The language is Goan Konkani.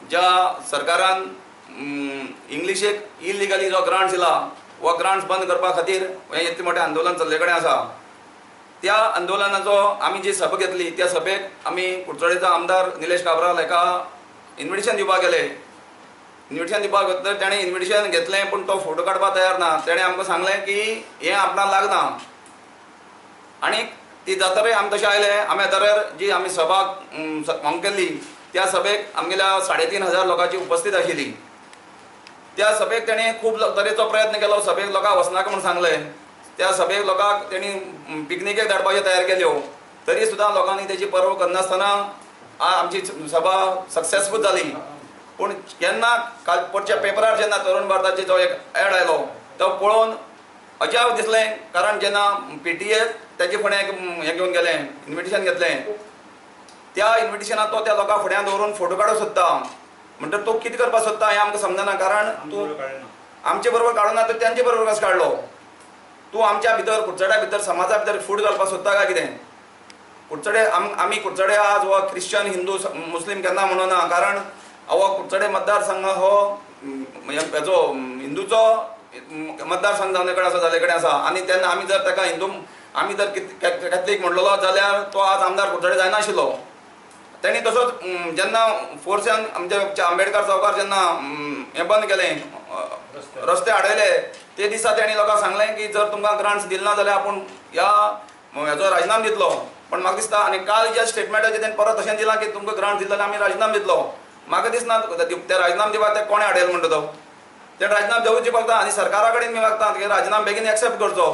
ज्या सरकारान इंग्लिशेक इलिगली जो ग्रांट्स दिला हो ग्रांट्स बंद करपा खातीर हें इतलें मोठें आंदोलन चल्ले कडेन आसा. त्या आंदोलनाचो आमी जी सभा घेतली त्या सभेक आमी कुडचडेचो आमदार निलेश काब्राल हाका इन्विटेशन दिवपाक गेले. इन्विटेशन दिवपाक वतकर ताणें इन्विटेशन घेतलें पूण तो फोटो काडपाक तयार ना. ताणें आमकां सांगलें की हें आपणाक लागना आनी ती जातकच आमी तशें आयले. आमी येतकर जी आमी सभा फॉर्म केल्ली त्या सभेक आमगेल्या 3500 लोकांची उपस्थित आशिल्ली. त्या सभेक ताणें खूब तरेचो प्रयत्न केलो. सभेक लोकांक वचनाका म्हूण सांगलें. त्या सभेक लोकांक तेणी पिकनिकेक धाडपाच्यो तयार केल्यो तरी सुद्दां लोकांनी तेची पर्वा करनासतना आमची सभा सक्सेसफूल जाली. पूण जेन्ना काल परच्या पेपरार जेन्ना तरुण भारताचे जो एक एड आयलो तो पळोवन अजाप दिसलें. कारण जेन्ना PTA तेजे फुडें एक हें घेवन गेलें, इन्विटेशन घेतलें, त्या इन्विटेशनाक तो त्या लोकां फुड्यान दवरून फोटो काडूंक सोदता. म्हणटकर तो कितें करपाक सोदता हें आमकां समजना. कारण तूं आमचे बरोबर काडूना तर तेंचे बरोबर कसो काडलो? तूं आमच्या भितर कुडचड्या भितर समाजा भितर फूट घालपाक सोदता काय कितें? कुडचडे आमी कुडचडे आज हो क्रिश्चन हिंदू मुस्लीम केन्ना म्हणूना. कारण हो कुडचडे मतदारसंघ हो हेजो हिंदूचो मतदारसंघ जावन कडेन आसा जाल्ले कडेन आसा. आनी तेन्ना आमी जर ताका हिंदू आमी जर कॅथलीक म्हणलेलो जाल्यार तो आज आमदार कुडचडे जायनाशिल्लो. तेणी तसोच जेन्ना फोर्सान आमच्या आंबेडकर चौकार जेन्ना हें बंद केलें, रस्ते आडयले, ते दिसा तेणी लोकांक सांगलें की जर तुमकां ग्रांट्स दिले ना जाल्यार आपूण ह्या हेजो राजिनाम दितलो. पण म्हाका दिसता आनी काल ज्या स्टेटमेंटाचेर तेणें परत तशें दिलां की तुमकां ग्रांट दिले जाल्यार आमी राजिनाम दितलो. म्हाका दिसना ते राजिनाम दिवपाक ते कोणें आडयलें म्हणटा तो. ते राजिनाम दिवचे पडटा आनी सरकारा कडेन मी मागता की राजिनाम बेगीन एक्सेप्ट करचो.